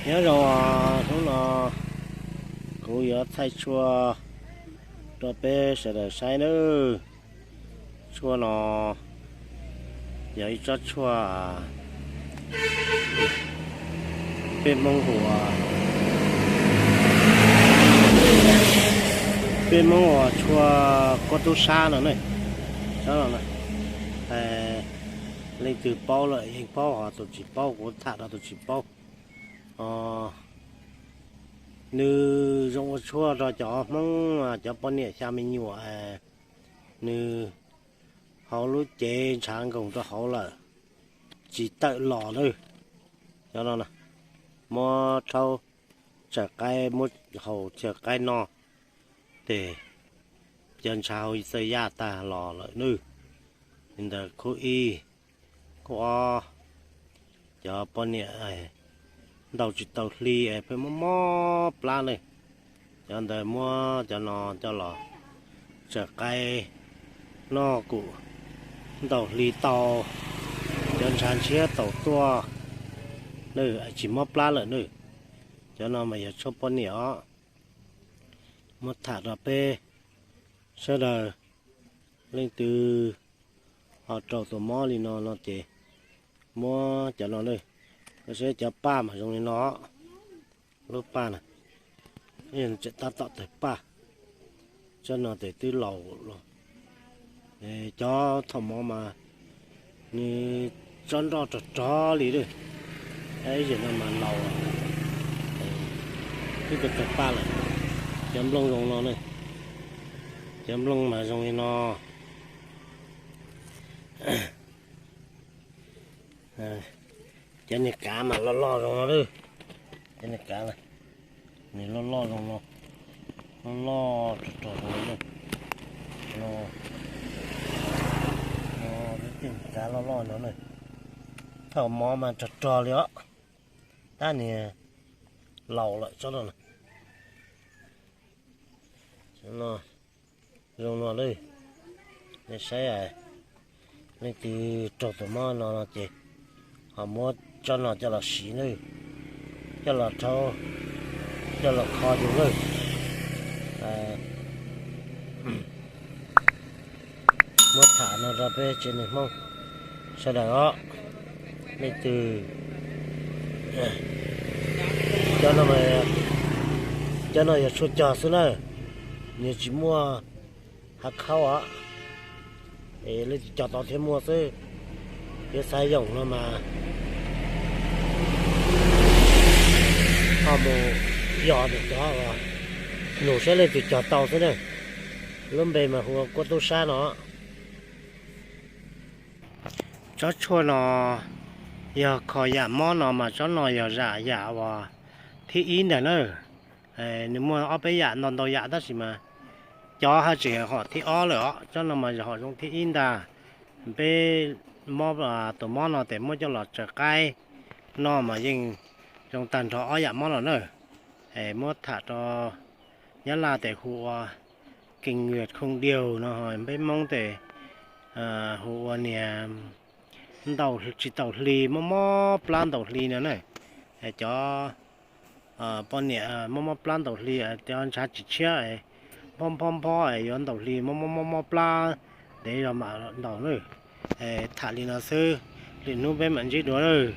Nyob zoo, hnub no kuv yuav thaij tshuaj rau peb sawv daws saib nawb. Tshuaj no yog ib tsob tshuaj peb Hmoob hu ua, peb Hmoob ua tshuaj kuab tub sab no ne. Tsob no, leej twg paub lawm yeej paub, ho tus tsis paub kuv tham rau tus tsis paub. Nws zoo ua tshuaj rau cov Hmoob cov poj niam xya me nyuam, nws hauv lub cev ntshav nkoos rau hauv lawm, tsis tawm los lawm. Cov no muab rhaub tsaws qaib, muab haus tsaws qaib noj, ces cov ntshav hauv txawj yaj tag los lawm nawb. Li ntawd khub ib, khub ob, cov poj niam ntaus tsis tau hli es pheej mob mob plab ne, cov ntawd muab cov no coj los tsaws qaib noj kuj ntaus hli tau, cov ntshav ntshiab tau tuaj, tsis mob plab lawm nawb. Cov no mas yog tshuaj poj niam os. Muab tham rau peb sawv daws, leej twg ho raug tus mob li no no ces muab cov no nawb. Koj saib cov paj mas zoo li no, lub paj na, tseem tab tom tawg paj. Tsob no ces twb laus los, cov thaum mov mas nws tsob nroj rog rog li lawm, ib yam no mas laus, twb tawg paj lawm. Cov nplooj zoo no ne, cov nplooj mas zoo li no. Cov niag kav mas loj loj zoo no lawm, cov niag kav, nws loj loj zoo no, loj loj rog rog zoo no, no, tej kav loj loj no na. Thaum mov mas rog rog li os, tab niag laus lawm tsob no. Zoo no lawm, nej saib, leej twg raug tus mob no no ces ho muab tsob no coj los siv nawb, coj los rhaub, coj los kho yus nawb. Muab tham no rau peb tsev neeg Hmoob sawv daws os. Leej twg, cov no yog tshuaj cog xwb na, nws tsis muaj hav khaub os, es leej twg cog tau thiaj muaj xwb. Thiab xav yoom no mas ho mus yos tus cov, nug saib leej twg cog tau xwb na. Lub npe mas hu ua kuab tub sab no. Tsob tshuaj no yog kho yam mob no mas tsob no yog zam yam uas thib ib ntag na. Nws muaj ob peb yam ntau ntau yam tab sis mas cov haj tseem hom thib ob lawm os, tsob no mas hom zoo thib ib ntag. Peb mob, tus mob no tes muab coj los tsaws qaib noj mas yeej zoo tag nrho ob yam mob no na. Muab tham rau Nyab Laj tes hu ua keng nws khoo diaug no, peb Hmoob tes hu ua niag ntaus tsis tau hli, mob mob plab ntaus hli no na. Cov poj niam mob mob plab ntaus hli, cov ntshav tsis tshiab, phob phob phob yuav ntaus hli, mob mob mob mob plab, ntev zog mam ntaus na. Tham li no xwb, lwm hnub peb mam ntsib dua nawb.